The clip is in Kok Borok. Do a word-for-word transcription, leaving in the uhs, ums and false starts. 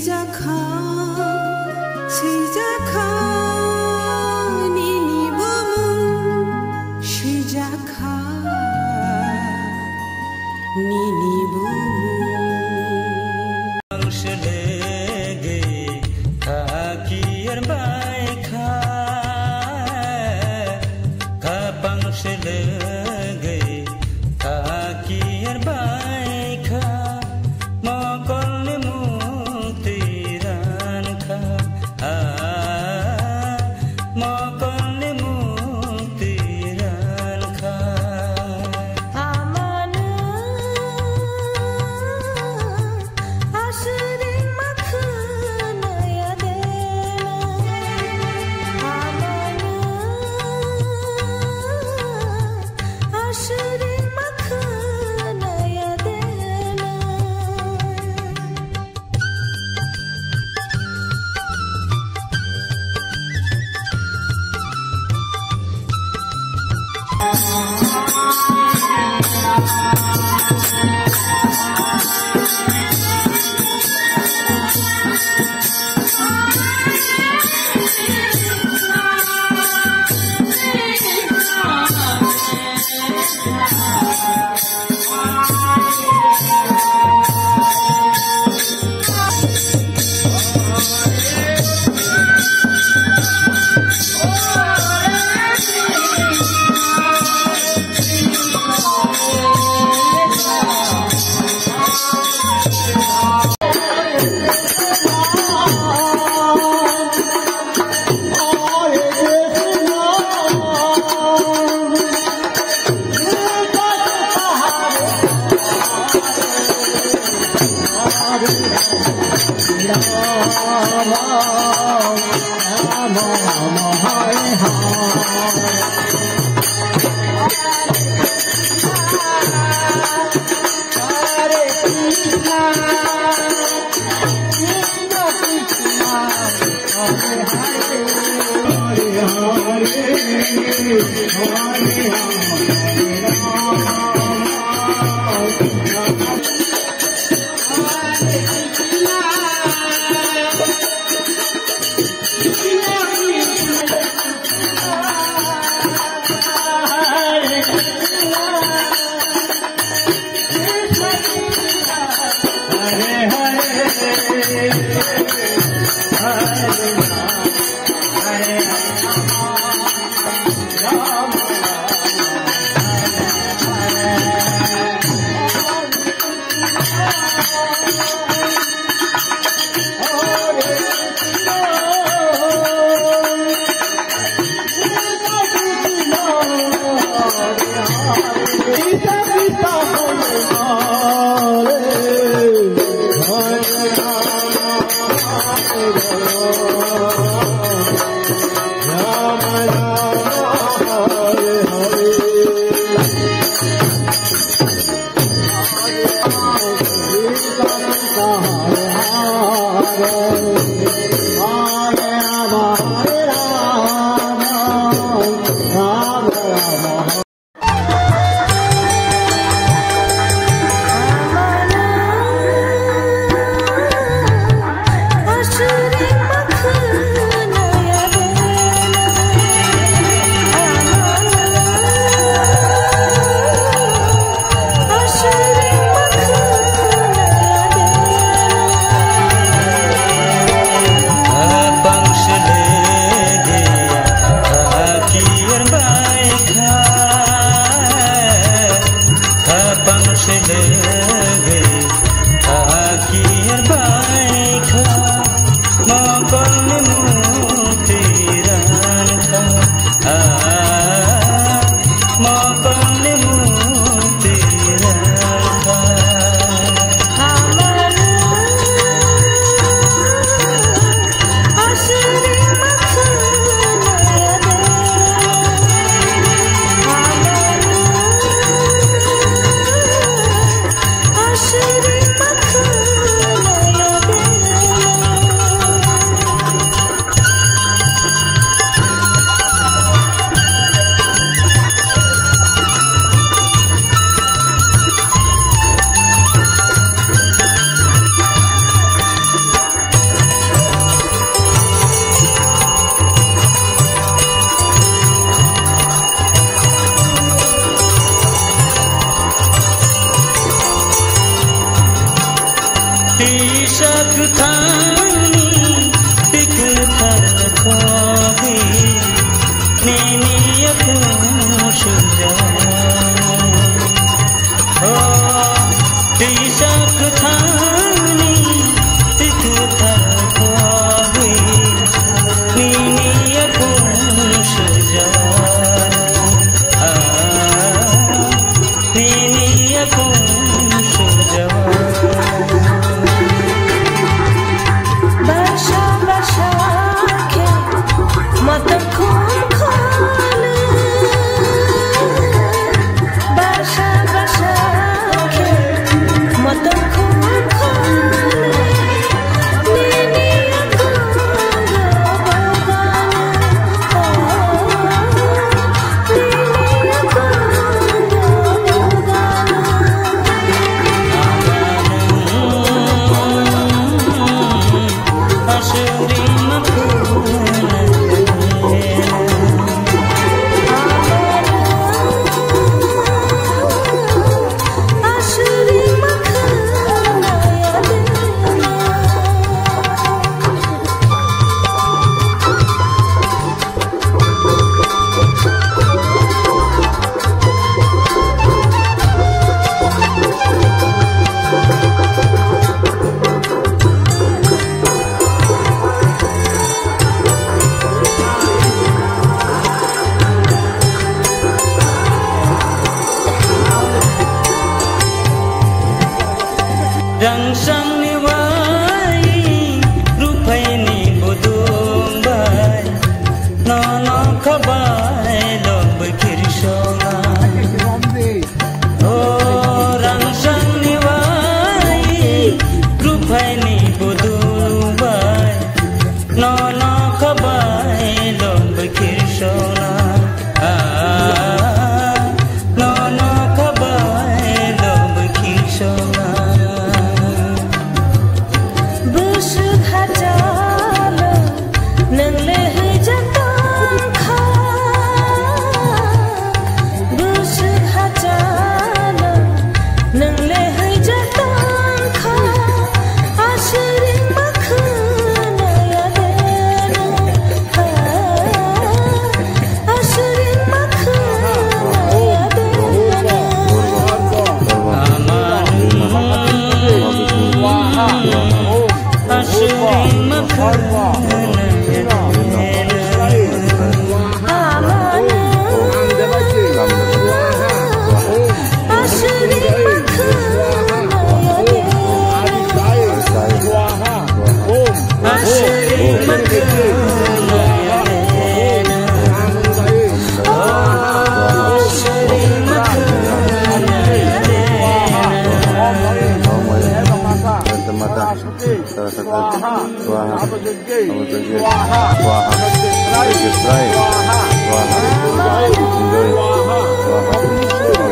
Swijakha, swijakha, nini bumung swijakha, nini bumung. Ang selegwi thaki erbaikha, kapang selegwi thaki erbaikha. Mokolni mukti rankha, ah, mokolni mukti rankha. Amano aswrwng ma khwnaya dena, amano aswrwng ma khwnaya dena. Tisa kwthangni twi kwthar khogwi nini yakung sujak. O tisa kwthangni twi kwthar khogwi nini yakung sujak. Ah. Nini yakung sujak. Basa basa khe matang khum khole. Basa basa khe matang khum khole. Rangsangni bai, ruphaini budung bai, nono khabai lobwi khirsonga. O rangsangni bai, ruphaini budung bai, nono khabai lobwi khirsonga. Ah, nono khabai lobwi khirsonga. Bwswk hachalo nwng le hwijak tongkha. Bwswk hachalo nwng le hwijak tongkha. Aswk ringma khwnaya de nwng. Swaha. Swaha. Swaha. Swaha. Swaha.